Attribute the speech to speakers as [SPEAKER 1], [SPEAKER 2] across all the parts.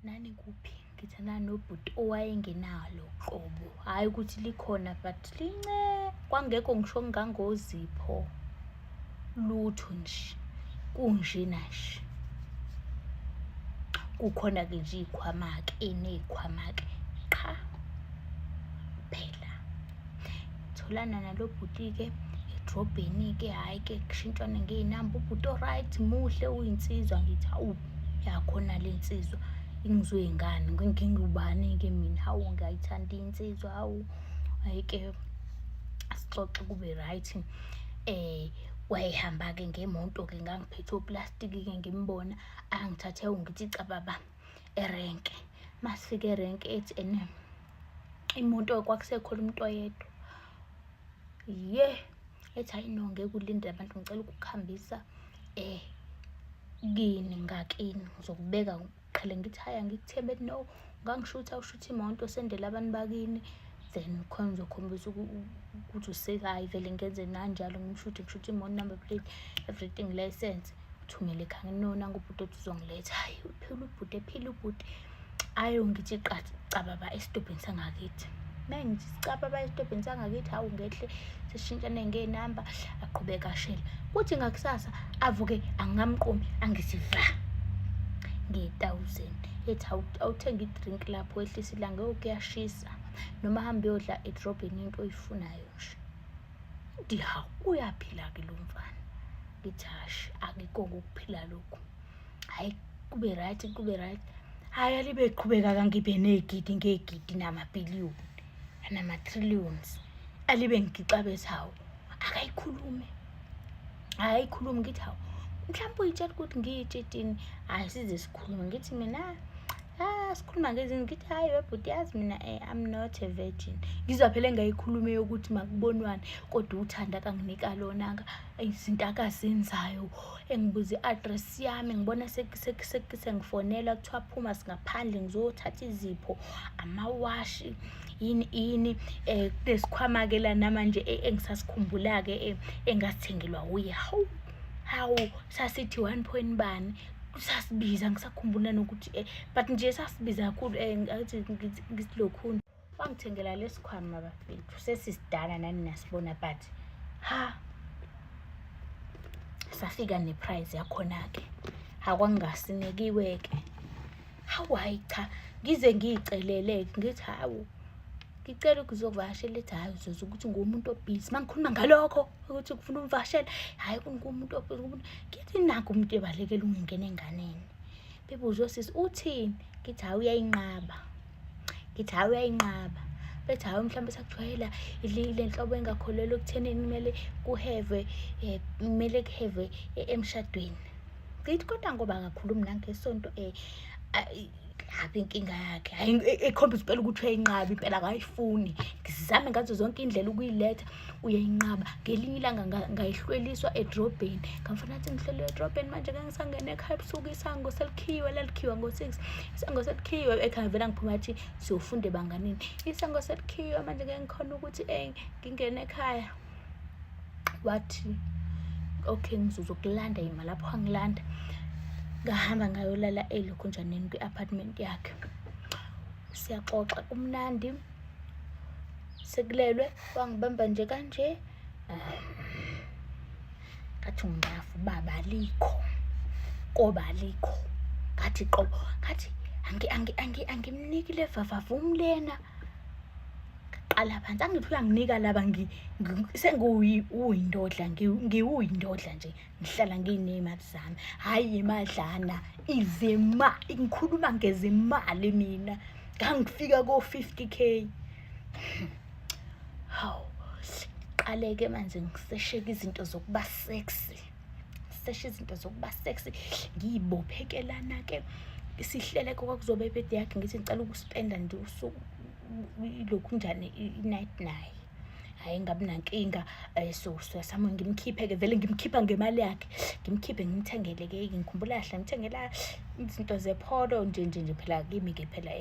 [SPEAKER 1] Nani kuphi? Ngithandana nobhuti owayengenalo qobo. Hhayi ukuthi likhona but lince, kwangekho ngisho okungangozipho, lutho nje, kunjena nje. Kukhona-ke nje iy'khwama-ke ney'khwama-ke qha kuphela. Tholana nalo bhuti-ke edrobheni-ke, hhayi-ke kushintshwane ngey'namba, ubhuti o-right, muhle uyinsizwa. Ngithi hawu, yakhona le nsizwa ingizwe ngani, ngingubani-ke mina, hawu ngiyayithanda insizwa, hawu. Hhayi-ke sixoxe kube right. Wayehamba-ke ngemoto-ke, ngangiphethe oplastiki-ke ngimbona, angithathe ngithi cababa erenke. Masifika erenke ethi ene imoto kwakusekhona umuntu oyedwa. Ye, ethi hhayi no, ngeke ulinde abantu, ngicela ukukuhambisa kini ngakini, ngizokubeka qhele. Ngithi hhayi angikuthembi, ethi no, ungangishutha ushuthe imoto usendele abantu bakini, then khona ngizokhombisa ukuthi u-safe. Hhayi vele ngenze nanjalo, ngimshuthe, ngishuthe imoto, number plate, everything, license, ngithumele ekhaya. No, nangu ubhuti othi uzongiletha. Hhayi uphila ubhuti, ephila ubhuti. Ayo ngithi cababa esitobhini sangakithi. Mengithi cababa esitobhini sangakithi, hawu ngehle sishintshane ngey'namba, aqhubeke ashele. Kuthi ngakusasa avuke angamqomi, angithi va nge-thousand. Ethi awuthenge i-drink lapho wehlise ilanga, kuyashisa. Noma ahambe uyodla edrobheni into oyifunayo nje. Ngithi hawu, uyaphila-ke lo mfana. Ngithi hashi, akukho ukuphila lokhu. Hhayi kube right, kube right. Hhayi alibe eqhubeka kangibe ney'gidi ngey'gidi namabhiliyoni nama-trillions. Alibe ngigixabeza, hawu akayikhulume, akayikhulumi. Ngithi hawu, mhlawumbe uyitshela ukuthi ngiyitshitini. Hhayi size sikhulume, ngithi mina sikhuluma ngezinto, ngithi hhayi webhuti, yazi mina I'm not a virgin. Ngizwa phela engayikhulumi yokuthi makubonwane, kodwa uthando akanginika lona, izinto akazenzayo, engibuza i-address yami, ngibona sengifonelwa kuthiwa phuma singaphandle ngizothatha izipho, amawashi, yini yini. Kunesikhwama-ke la namanje engisasikhumbula-ke engasithengelwa wuye. Hawu hawu, sasithi one point bani, sasibiza, ngisakhumbula nokuthi but nje sasibiza kakhulu. Ngathi ngithi lokhuni wangithengela lesikhwama bafethu, sesisidala nani nasibona, but ha safika ne-price yakhona-ke, akwangasinekiwe-ke. Hawu hhayi cha, ngize ngiy'celele-ke, ngithi hawu ngicela ukuzovakashela. Ethi hhayi uzozwa ukuthi ngumuntu obhizi uma ngikhuluma ngalokho ukuthi ngifuna umvakashela, hhayi kungumuntu obhizi. Ngithi nakhu umuntu ebalekela ukungena enganeni, bebuze osisi uthini, ngithi hhayi uyayinqaba, ngithi hhayi uyayinqaba. Bethi hhayi mhlawumbe sakujwayela le nhlobo engakholelwa ekuthenini kumele kuheve, kumele kuheve emshadweni. Ngithi kodwa ngoba akakhulumi nangesonto, lapho inkinga yakhe, hhayi ekhombisa impela ukuthi uyayinqaba impela, akayifuni. Ngizame ngazo zonke iy'ndlela ukuyiletha, uyayinqaba. Ngelinye ilanga ngayihlweliswa edrobheni, ngamfuna athi ngihleliwe edrobheni manje, ngeke ngisangena ekhaya ebusuku, isango selikhiyiwe, lalikhiwa ngo-6, isango selikhiyiwe ekhaya. Vele ngiphuma athi siyofunda ebanganini, isango selikhiyiwe manje, ngeke ngikhona ukuthi ngingene ekhaya. Wathi okay, ngizozokulanda, yima lapho. Wangilanda, ngahamba ngayolala elokhunjaneni kwi-apartment yakhe. Siyaxoxa kumnandi, sekulelwe, wangibamba nje kanje, ngathi ngiyafa ubaba alikho, koba alikho. Ngathi qobo, ngathi angimniki le vavavum lena. Qala phansi, angithi uyanginika laba, sengiwuyindodla, ngiwuyindodla nje, ngihlala nginey'mali zami, hhayi imadlana, izimali, ngikhuluma ngezimali mina. Ngangifika ko-50 K. Hawu, qale-ke manje ngisesheke izinto zokuba sexy, ngiseshe izinto zokuba sexy, ngiyibophekelana-ke, sihlele kwakuzoba ibhedi yakhe, ngithi ngicela ukuspenda nje usuku lokhu njani i-night naye. Hhayi ngabi nankinga, so siyasama ngimkhiphe-ke vele, ngimkhipha ngemali yakhe, ngimkhiphe ngimthengele-ke, ngikhumbula kahle ngimthengela izinto zepholo nje nje nje, phela kimi-ke phela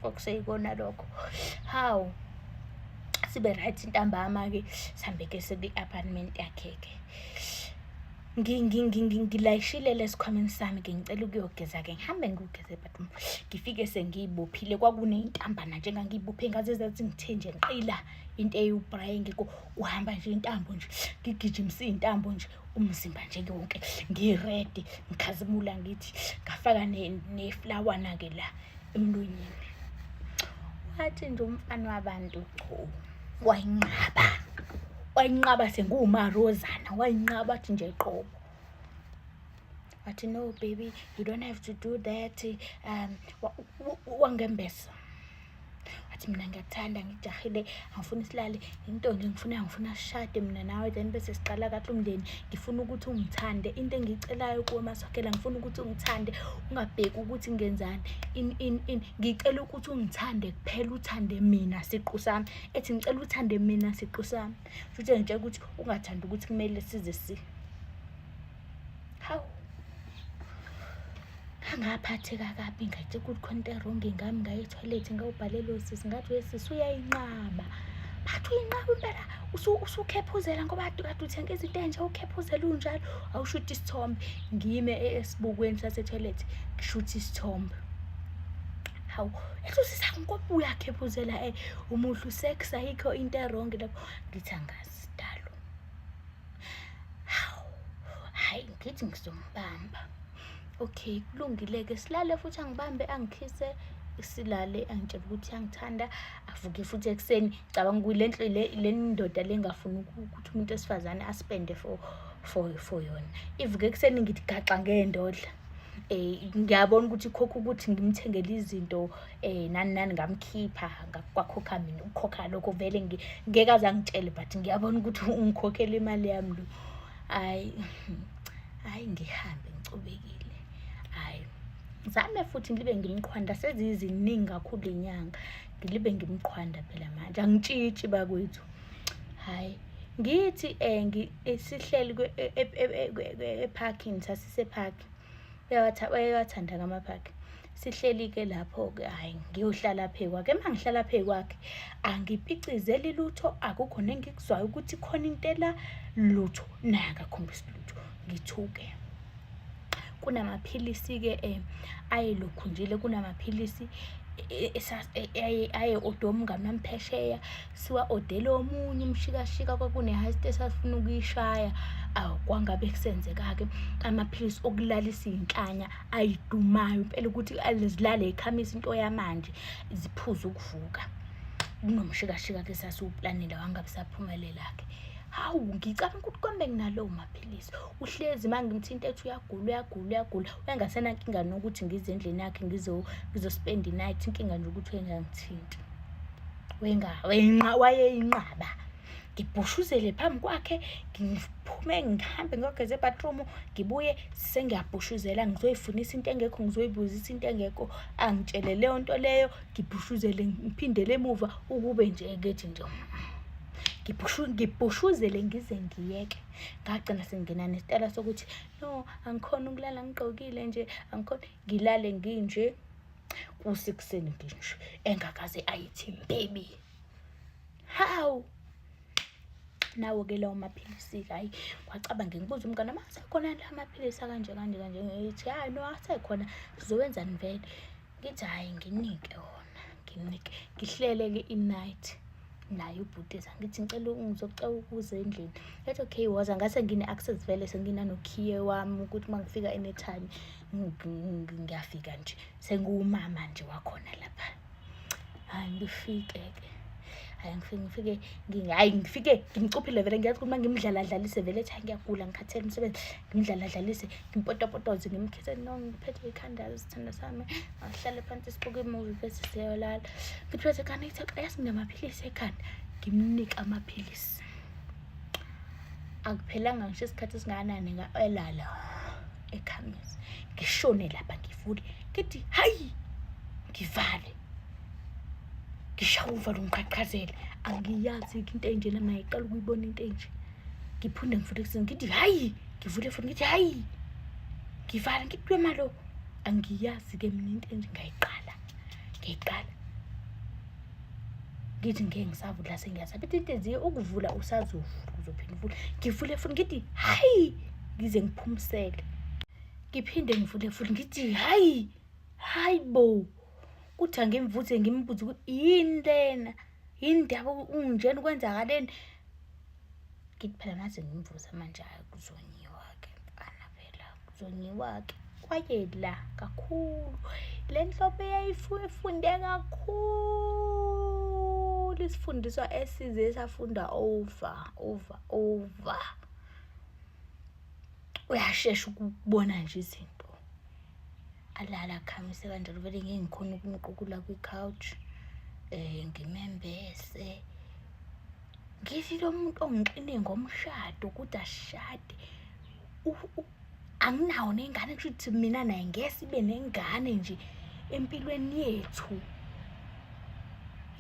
[SPEAKER 1] kwakuseyikona lokho. Hawu sibe right ntambama-ke, sihambe-ke sekwi-apartment yakhe-ke. Ngilayishile lesikhwameni sami-ke, ngicela ukuyogeza-ke, ngihambe ngiyogeza but ngifike sengiyibophile. Kwakuney'ntambana nje engangiyibophe ngaze zathi ngithe nje nqila into eyiwubhrayi engekho, kuhamba nje intambo nje, ngigijimise iy'ntambo nje, umzimba nje wonke ngiredi, ngikhazimula ngithi ngafaka neflawana-ke la emlonyeni. Wathi nje umfana wabantu cho, wayinqaba, wayinqaba senguwumarozana, wayinqaba wathi nje qobo. Wathi no baby, you don't have to do that. Wangembesa. Wathi mina ngiyakuthanda, ngikujahile, angifuni silale, into nje ngifuna, ngifuna sishade mina nawe, then bese siqala kahle umndeni. Ngifuna ukuthi ungithande, into engiyicelayo kuwe Maswakela, ngifuna ukuthi ungithande, ungabheki ukuthi ngenzani, in in in, ngicela ukuthi ungithande kuphela, uthande mina siqu sami. Ethi ngicela uthande mina siqu sami, futhi ngitshela ukuthi ungathandi ukuthi kumele size si. Hawu, ngaphatheka kabi, ngatshela ukuthi khona into e-wrong ngami. Ngaye ethoyilethi, ngawubhalela osisi, ngathi wesisi uyayinqaba. Bathi uyinqaba impela, usukhephuzela ngoba kade uthenga izinto ey'nje, ukhephuzela unjalo. Awushuthe isithombe, ngime esibukweni sasethoyilethi, ngishuthe isithombe. Hawu, ethi usisi ngoba uyakhephuzela, umuhle usex, ayikho into e-wrong lapho. Ngithi angazi dalo. Hawu, hhayi ngithi ngizombamba. Okay, kulungile-ke, silale futhi angibambe angikhise, silale, angitshele ukuthi uyangithanda, avuke futhi ekuseni. Cabanga ukuthi le ndoda le engafuni ukuthi umuntu wesifazane aspende for yona. Ivuke ekuseni ngithi gaxa ngendodla. Ngiyabona ukuthi khokha ukuthi ngimthengele izinto, nani nani, ngamkhipha, kwakhokha mina ukukhokha lokho vele ngeke aze angitshele, but ngiyabona ukuthi ungikhokhela imali yami lo. Hhayi, hhayi ngihambe ngicobekile. Hhayi, ngizame futhi ngilibe ngimqhwanda, seziziningi kakhulu iy'nyanga, ngilibe ngimqhwanda phela manje, angitshitshi bakwethu. Hhayi, ngithi sihleli ephakini, sasisephakhi, uyawathanda-ke amaphakhi. Sihleli-ke lapho-ke, hhayi ngiyohlala phezu kwakhe. Uma ngihlala phezu kwakhe angipicizeli lutho, akukho nengikuzwayo ukuthi khona into ela, lutho, naye akakhombisi lutho. Ngithuke. Kunamaphilisi-ke ayelokhunjile, kunamaphilisi aye-order umngani wami phesheya, siwa-odele omunye umshikashika, kwakune-heist esasifuna ukuyishaya. Awu, kwangabe kusenzeka-ke amaphilisi okulalisa iy'nhlanya ayidumayo impela ukuthi zilale y'khamisa into yamanje, ziphuze ukuvuka. Kunomshikashika-ke sasiwuplanile, wangabe saphumelela-ke. Hawu, ngicabanga ukuthi kombe nginalowo maphilisi. Uhlezi uma ngimthinta ethi uyagula, uyagula, uyagula. Wayengasenankinga nokuthi ngize endlini yakhe ngizospenda i-night, inkinga nje ukuthi wayengangithinti. Wayeyinqaba. Ngibhushuzele phambi kwakhe, ngiphume ngihambe ngiyogeza e-bathroom, ngibuye sengiyabhushuzela, ngizoyifunisa into engekho, ngizoyibuzisa into engekho, angitshele leyo nto leyo, ngibhushuzele ngiphindele emuva ukube nje kethi nje ngibhushuzele ngize ngiyeke. Ngagcina sengingena nesitayela sokuthi no, angikhoni ukulala ngigqokile nje, angikhoni, ngilale nginje kusekuseni nginje, engakaze ayithi baby. Hawu, nawo-ke lawo maphilisi-ke, hhayi kwacaba ngibuza umngani wami, asekhona la maphilisi akanje kanje kanje, ngithi hhayi no asekhona, sizowenzani vele? Ngithi hhayi nginike wona, nginike, ngihlele-ke i-night naye ubhutiza, ngithi ngicela ngizocela ukuza endlini. Ethi okay woza, ngase ngine-access vele, senginanokhiye wami ukuthi uma ngifika anytime ngiyafika nje, sengiwumama nje wakhona lapha. Hhayi ngifike-ke, hhayi ngifike ngifike, hhayi ngifike ngimcuphile vele, ngiyazi ukuthi uma ngimdlaladlalise vele ethi hhayi ngiyagula ngikhathele umsebenzi, ngimdlaladlalise ngimpotopotoze ngimkhise, no ngiphethwe ikhanda sithandwa sami, asihlale phansi sibuke imuvi bese siyolala. Ngithi phethe ekhanda, ngithi yazi nginamaphilisi ekhanda, ngimnike amaphilisi. Akuphelanga ngisho isikhathi esingakanani elala ekhamisi, ngishone lapha ngivule, ngithi hhayi, ngivale, ngishaye uvalo ngiqhaqhazele. Angiyazi-ke into enjena mina, ngiqala ukuyibona into enje. Ngiphinde ngivule ekuseni ngithi hhayi, ngivule futhi ngithi hhayi, ngivale, ngithi wema lo, angiyazi-ke mina into enje. Ngayiqala, ngiyiqala ngithi ngeke ngisavula, sengiyasaba. Ithi inhliziyo ukuvula usazovula, uzophinda uvule. Ngivule futhi ngithi hhayi, ngize ngiphumisele. Ngiphinde ngivule futhi ngithi hhayi, hhayi bo. Kuthi angimvuthe ngimbuze ukuthi yini lena, yini ndaba unjena kwenzakaleni? Ngithi phela mase ngimvusa manje hhayi kuzonyiwa-ke mfana phela kuzonyiwa-ke. Kwaye la kakhulu le nhlobo eyayifunde kakhulu isifundiswa esize safunda over over over. Uyashesha ukubona nje izinto. Alale akhamise kanjalo vele ngeke ngikhone ukumqukula kwi-couch ngimembese. Ngithi lo muntu ongixine ngomshado ukuthi asishade anginawo nengane kusho ukuthi mina naye ngeke sibe nengane nje empilweni yethu.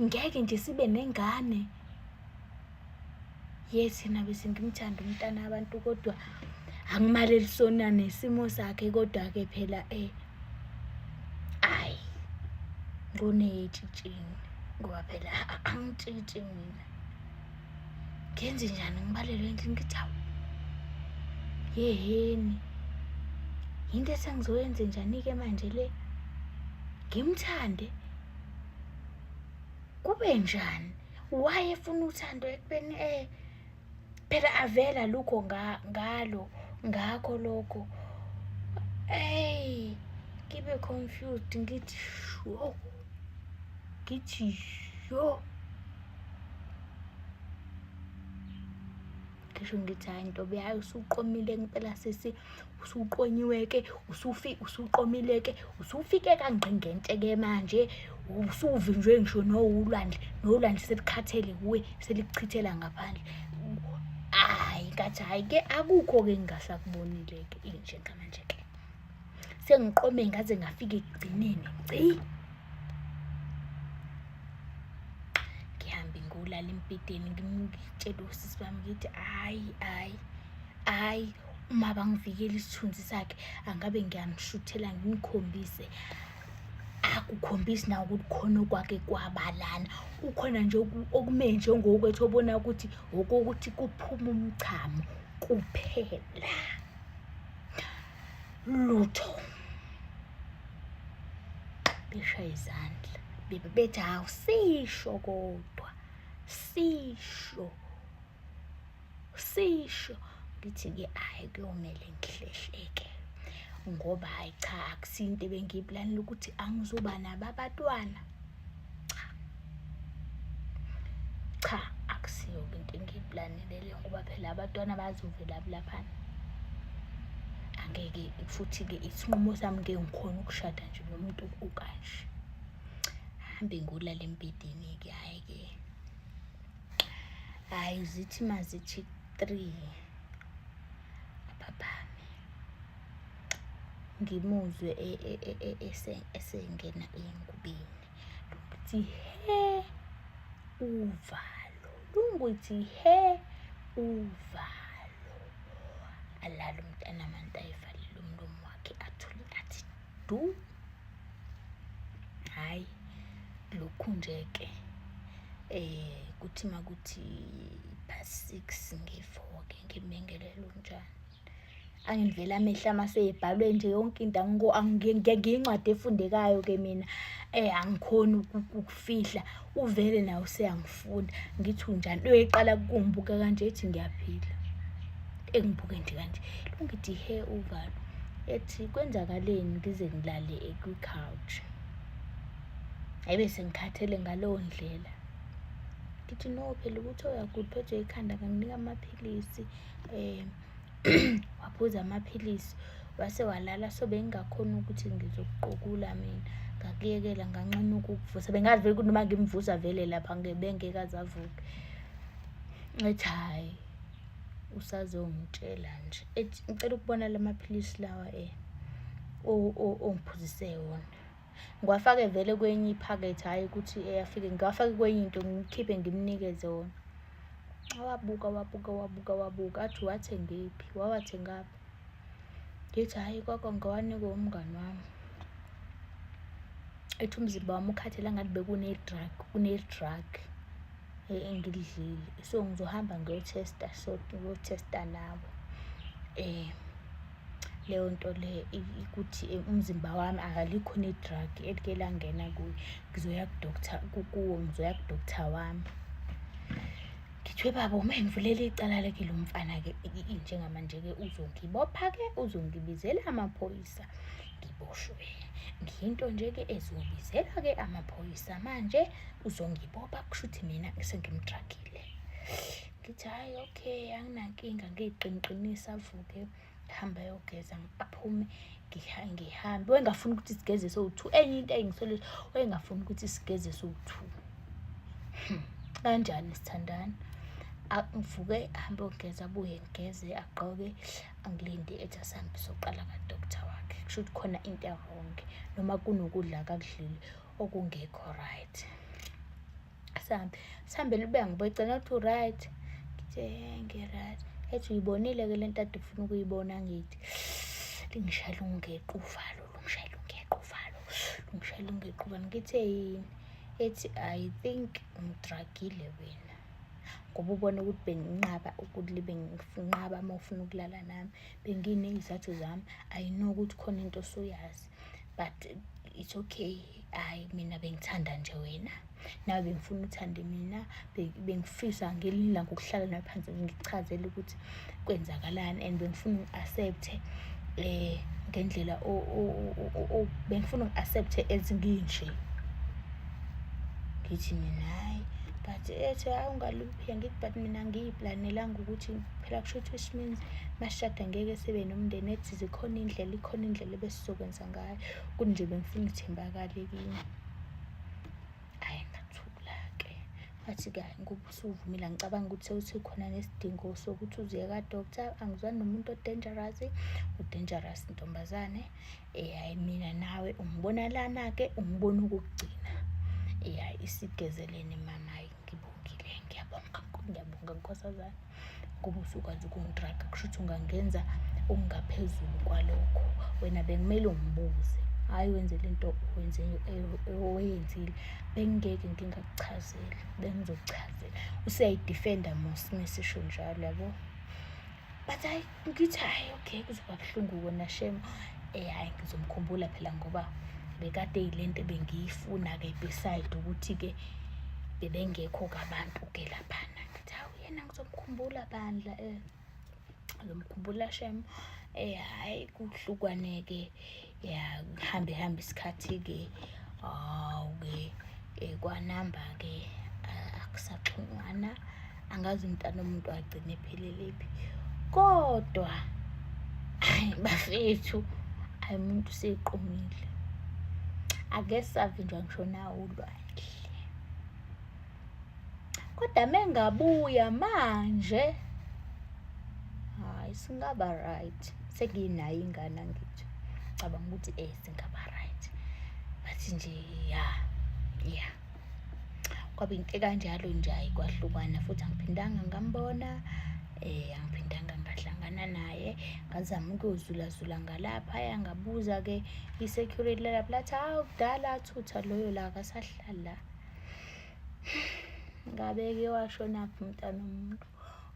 [SPEAKER 1] Ngeke nje sibe nengane. Yes yena bese ngimthanda umntana abantu kodwa angimaleli sona nesimo sakhe kodwa-ke phela ayi ngone etshitshini ngoba phela angitshitshi mina. Ngenze njani ngibalelwe endlini ngithi hawu yeheni yinto esengizoyenze njani-ke manje le ngimthande kube njani why efuna uthando ekubeni phela avela lukho ngalo ngakho lokho ey ngibe confused ngithi sho ngithi yo ngisho ngithi hayi ntobi hayi usuqomile ngempela sisi usuqonyiwe-ke usuqomile-ke usufike kangqingente-ke manje usuvinjwe ngisho nowulwandle nolwandle selikhathele kuwe selikuchithela ngaphandle hhayi ngathi hhayi-ke akukho-ke engingasakubonile-ke njengamanje-ke sengiqome ngaze ngafika ekugcineni ngci ngihambe ngolala embhedeni ngitshele usisi wami ngithi hhayi hhayi hhayi uma bangivikela isithunzi sakhe angabe ngiyamshuthela ngimkhombise akukhombisi nawe ukuthi khona okwake kwabalana ukhona nje okume njengokwethu obona ukuthi okokuthi kuphuma umchamo kuphela lutho beshaya izandla bethi hawu sisho kodwa sisho sisho ngithi-ke hhayi kuyomele ngihlehleke ngoba hhayi cha akusinto ebengiyiplanile ukuthi angizoba nabo abatwana cha cha akusiyo-ke into engiyiplanile leyo ngoba phela abatwana bazovela laphana angeke futhi-ke isinqumo sami ngeke ngikhona ukushada nje nomuntu okanje hambe ngolala embhedeni-ke hhayi-ke hhayi zithi mazithi 3 aphaphame ngimuzwe e, e, e, esengena ey'ngubeni lungithi he uvalo lungithi he uvalo alale umntana amantu ayivalile umlomo wakhe athule athi du hhayi lokhu nje-ke kuthi makuthi past 6 nge-4 ke ngimbengelele unjani angivele amehlo amase ebhalwe nje yonke into ngiyincwadi efundekayo ke mina angikhoni ukufihla uvele nawe useyangifunda ngithi unjani uyoyiqala kungibuka kanje ethi ngiyaphila engibuke nje kanje lungithi he uvalo ethi kwenzakaleni ngize ngilale kwi-couch ayibe sengikhathele ngaleyo ndlela ngithi no phela ukuthi uyagula uphethwe ikhanda nganginika amaphilisi waphuza amaphilisi wase walala so bengingakhoni ukuthi ngizokuqukula mina ngakuyekela nganqena ukukuvusa bengazi vele ukuthi noma ngimvusa vele lapha bengeke aze avuke ethi hhayi usazongitshela nje ethi ngicela ukubona la maphilisi lawa ongiphuzise wona ngiwafake vele kwenye iphakethe hhayi ukuthi eyafike ngiwafake kwenye into ngikhiphe ngimnikeze wona wabuka wabuka wabuka wabuka athi wathengephi wawathengaphi ngithi hhayi kwakho ngiwanikwe umngani wami ethi umzimba wami ukhathele angathi bekune-drug kune-drug engilidlile so ngizohamba ngiyothesta so ngiyothesta nawe . Leyo nto le ukuthi umzimba wami akalikho ne-drug elike langena kuyo. Ngizoya ku-doctor, kuwo ngizoya ku-doctor wami. Ngithi we baba, uma ngivulela icala-ke lo mfana-ke njengamanje-ke uzongibopha-ke, uzongibizela amaphoyisa ngiboshwe. Ngiyinto nje-ke ezobizelwa-ke amaphoyisa manje, uzongibopha kusho ukuthi mina sengimdragile. Ngithi hhayi okay, anginankinga ngiyiqiniqinise avuke ahambe ayogeza aphume ngihambe. Wayengafuni ukuthi sigeze sowu-two. Enye into engisolisa, wayengafuni ukuthi sigeze sowu-two. Kanjani sithandana? Ngivuke ahambe ayogeza abuye ngigeze agqoke angilinde ethi asihambe soqala ka-doctor wakhe. Kusho ukuthi khona into e-wrong noma kunokudla akakudlile okungekho right. Sihambe, sihambe libuya ngibuye egcina uthi u-right. Ngithi ngi-right. Ethi uyibonile-ke le nto ade ufuna ukuyibona angithi. Lingishayela ungeqe uvalo, lungishayela ungeqe uvalo, lungishayela ungeqe uvalo. Ngithi yini? Ethi I think ungidragile wena. Ngoba ubone ukuthi benginqaba ukuthi benginqaba uma ufuna ukulala nami. Benginey'zathu zami. I know ukuthi khona into osuyazi but it's okay. Hhayi mina bengithanda nje wena. Nawe bengifuna uthande mina. Bengifisa ngelinye ilanga ukuhlala nawe phansi ngikuchazele ukuthi kwenzakalani and bengifuna ungi-accept-e ngendlela bengifuna ungi-accept-e as nginje. Ngithi mina hhayi but ethi hhayi ungaluphi, ngithi but mina angiy'planelanga ukuthi phela kusho ukuthi which means masishada ngeke sibe nomndeni. Ethi zikhona iy'ndlela, ikhona indlela ebesizokwenza ngayo ukuthi nje bengifuna uthembakale kimi. Hhayi ngathula-ke. Wathi-ke hhayi ngoba usuvumile angicabangi ukuthi sekusekhona nesidingo sokuthi uze ka-doctor. Angizwani nomuntu o-dangerous, u-dangerous ntombazane. Hhayi mina nawe ungibona lana-ke, ungibona okokugcina. Hhayi isigezelene mama, hhayi ngibongile, ngiyabonga, ngiyabonga nkosazane. Ngoba usukwazi ukungidraga kusho ukuthi ungangenza okungaphezulu kwalokho. Wena bekumele ungibuze, hhayi wenze le nto oyenzile. Bengingeke ngingakuchazeli, bengizokuchazela. Useyayidifenda mos mesisho njalo yabo. But hhayi ngithi hhayi okay kuzoba buhlungu kona shame. Hhayi ngizomkhumbula phela ngoba bekade eyilento ebengiyifuna-ke beside ukuthi-ke bebengekho-ke abantu-ke laphana. Ngithi hawu yena ngizomkhumbula bandla ngizomkhumbula shame. Hhayi kuhlukwane-ke ya kuhambe hambe isikhathi-ke, hawu-ke kwanamba-ke akusaxhumana. Angazi umntana womuntu wagcina ephelelephi kodwa hhayi bafethu, hhayi umuntu useqomile. Ake savinjwa ngisho nawo ulwandle. Kodwa mengabuya manje, hhayi singaba right. Senginayo ingane angithi. Ngicabanga ukuthi singaba right. But nje ya, ya. Kwaba into ekanjalo nje hhayi kwahlukana futhi angiphindanga ngambona, angiphindanga ngahlangana naye. Ngazama ukuyozulazula ngalaphaya ngabuza-ke i-security lalapha lathi hawu kudala athutha loyo la akasahlali la. Ngabe-ke washonaphi umntana womuntu?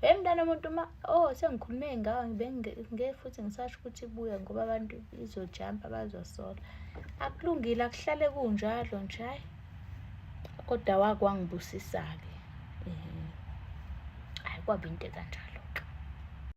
[SPEAKER 1] We mntana womuntu ma, oh sengikhulume ngawe ngeke futhi ngisasho ukuthi buya ngoba abantu izojampa bazosola. Akulungile akuhlale kunjalo nje hhayi. Kodwa wake wangibusisa-ke. Hhayi kwaba into ekanjalo.